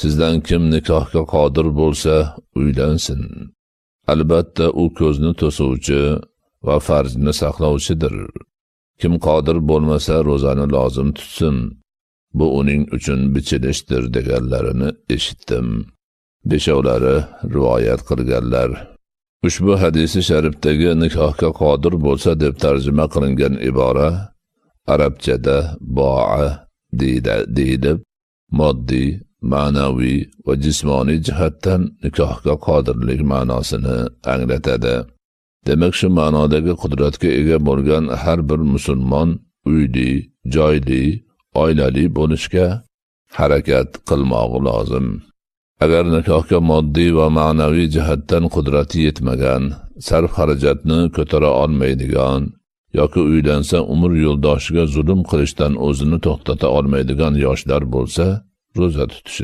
Sizdan kim nikohga qodir bo'lsa, uylansin. Albatta u ko'zni to'suvchi va farjni saqlovchidir. Kim qodir bo'lmasa, ro'zani lozim tutsin. Bu uning uchun bichilishdir deganlarini eshitdim. Beshovlari rivoyat qilganlar. Ushbu hadisi sharifdagi nikohga qodir bo'lsa deb tarjima qilingan ibora arabchada bo'a deyilib, moddiy, ma'naviy va jismoniy jihatdan nikohga qodirlik ma'nosini anglatadi. Demak, shu ma'nodagi qudratga ega bo'lgan har bir musulmon uyli, joyli, oilali bo'lishga harakat qilmog'i lozim. Agar nikohga moddiy va ma'naviy jihatdan qudrati yetmagan, sarf xarajatni ko'tara olmaydigan yoki uylansa umr yo'ldoshiga zulm qilishdan o'zini to'xtata olmaydigan yoshlar bo'lsa, ro'za tutishi